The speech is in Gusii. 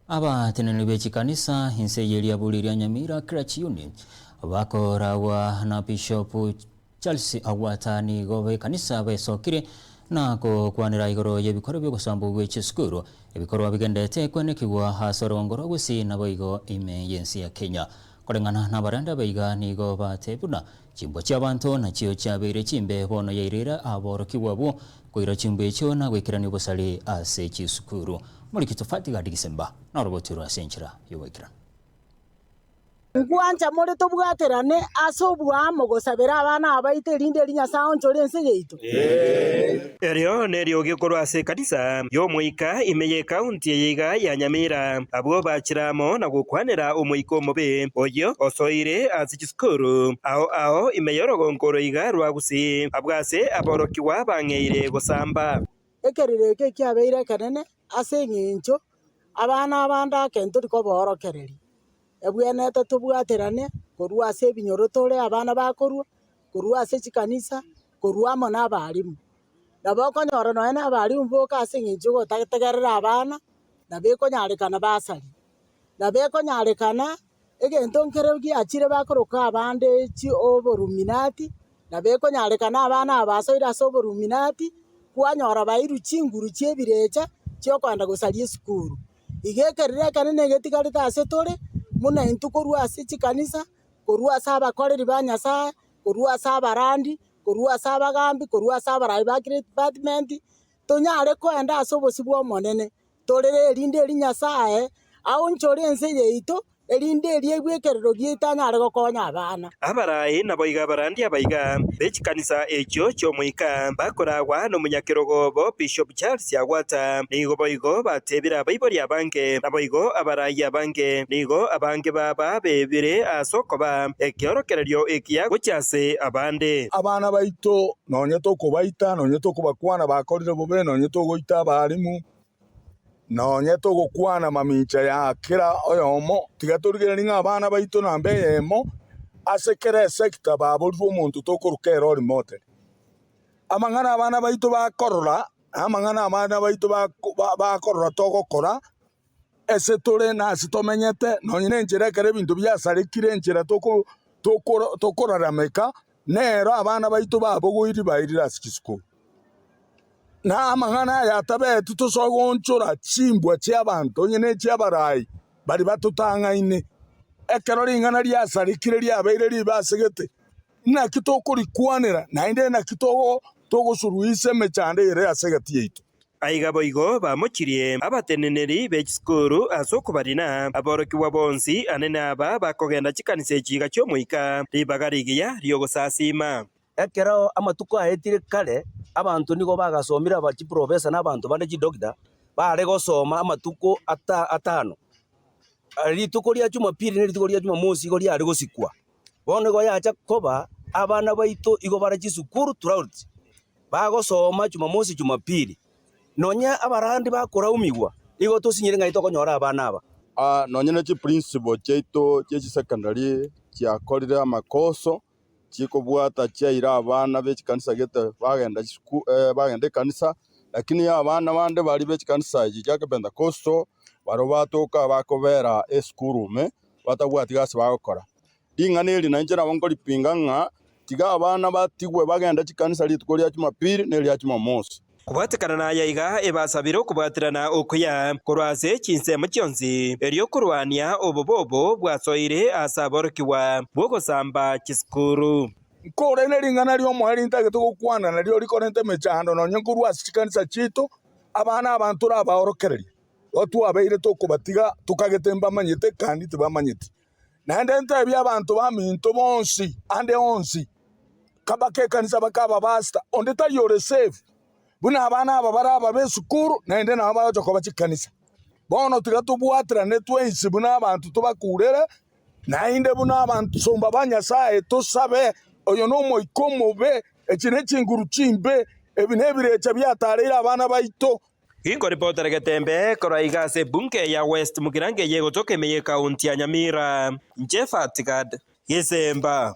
Abateneneri be chikanisa inse ye riaburi ria Nyamira Clergy Union bakoragwa na Bishop Charles Agwata nigo b'ekanisa besokire na gokwanera igoro y'ebikorwa bi'ogosambwa gwe chisukuru, ebikorwa bigenderete kwenekigwa ase orogongo rwa Gusii naboigo ime y'ense ya Kenya. Koreng'ana nabarende abaiga nigo batebia buna chimbwa chi'abanto nachio chiabeire chimbe bono yairire aborokigwa abwo koira chimbwa echio na goikerania obosari ase chisukuru. Omoriki Tofati Gadi Gisemba norobotirwe ase enchera y'ogoikeranu. Nkwancha more tobwaterane ase oboamo gosabera abana aba baito erinde erio Nyasae aonchore ense yaito. Erio neriogi korwa ase ekanisa y'Omoika ime y'ekaunti eye iga ya Nyamira, abwo bachire amo na gokwanera omoika omobe oyio osoire ase chisukuru ao ao ime y'orogongo oro iga rwa Gusii, abwo ase aborokigwa bang'eire gosamba. Ekerero eke ekiabeire ekenene ase eng'encho abana abande ake ntori kobaorokereria. Ebwenerete tobwaterane korwa ase ebinyoro tore abana bakorwa, korwa ase chikanisa, korwa amo na abalimu. Nabo okonyora nonye na abalimu boka ase eng'encho ogotategerera abana, nabo ekonyarekana basaria. Nabo ekonyarekana egento nkere giachire bakoroka abande chi oboruminati, nabo ekonyarekana abana aba basoire ase oboruminati, kwanyora bairwe chinguru chia ebirecha chiokogenda gosaria esukuru. Iga ekerero ekenene egetigarete ase tore, buna intwe korwa ase chikanisa, korwa ase abakoreri ba Nyasae, korwa ase abarandi, korwa ase abagambi, korwa ase abarai ba kera edepartment, tonyare koenda ase obosio bw'Omonene, torere erinde erio Nyasae aonchore ense yaito, erinde erio aigwe ekerero giaito anyare gokonya abana. Abarai naboigo abarandi abaiga be chikanisa echio chi'omoika bakoragwa nomonyakerogo obo Bishop Charles Agwata nigo boigo batebire abaibori abange naboigo abarai abange nigo abange baba bebire ase okoba ekeorokererio ekiya gochia ase abande. Abana baito nonye tokobaita, nonye tokobakwana bakorire bobe, nonye togoita abalimu, Nonye togokwana mamincha ya kera oyomo, tiga torigererie ng'a abana baito namba eyemo ase kera esecta baborirwe omonto tokoroka ere orimotere. Amang'ana abana baito bakorora, na amang'ana abana baito bakorora togokora, ase tore na ase tomenyete, nonye na enchera ekero ebinto biasarekire enchera tokorarameka, nero abana baito babogoirie bairire ase chisukuru. Na amang'ana aya atabeti tosoe goonchora chimbwa chi'abanto onye nechi'abarai baria batotang'aine. Ekero ring'ana riasarekire riabeire ribe ase gete, naki tokorikwanera, naende naki togosuruisa emechando ere ase egati yaito? Aiga boigo bamochirie abateneneri be chisukuru ase okobarina aborokigwa bonsi anene aba bakogenda chikanisa echi iga chi'omoika ribaga rigiya ri'ogosasiima. Ekero amatuko aetire kare, abanto nigo bagasomire aba chiprofesa na abanto bande chidokita, bare gosoma amatuko ata atano. Rituko ria jumapili na rituko ria jumamosi igo riare gosikwa. Bono igo yacha koba abana baito igo bare chisukuru throughout, bagosoma jumamosi jumapili. Nonya abarandi bakoraumigwa, igo tosinyire ng'ai tokonyora abana aba. Nonye ne chiprinciple chiaito chie chisecondary chiakorire amakoso. chikobwata chiaira abana be chikanisa gete bagenda chisuku bagenda ekanisa, lakini abana bande baria be chikanisa echi chia kipentekosto, barobwo batoka bakobera esukuru ime, batabwati gasi bagokora. Ring'ana eri nainche nabo nkoripinga ng'a tiga abana batigwe bagende chikanisa rituko ria jumapili na eria jumamosi. Kobwatekana naya iga ebasabire okobwaterana okuya korwa ase chinsemo chionsi, erio korwania obobe obo bwasoire ase aborokigwa bw'ogosamba chisukuru. Nkore ne ring'ana ri'omoerio ntagete gokwana nario rikorenta emechando nonya nkorwa ase chikanisa chiaito, abana aba ntorabaorokererie, igo twabeire tokobatiga tokagete mbamanyete kandi tibamanyeti. Naende ntebie abanto baminto bonsi ande onsi, kabaka ekanisa baka abapastor, onde tari ore safe, buna abana aba bare aba b'esukuru naende nabo bagocha koba chikanisa. Bono tiga tobwaterane twensi buna abanto tobakurere, naende buna abansomba ba Nyasaye tosabe, oyo nomoika omobe, echi nechinguru chimbe, ebi nebirecha biatareire abana baito. Ginkoripotera getembe korwa iga ase ebunge ya West Mugirango eye egotoka ime y'ekaunti ya Nyamira. Inche Fatgad Gisemba.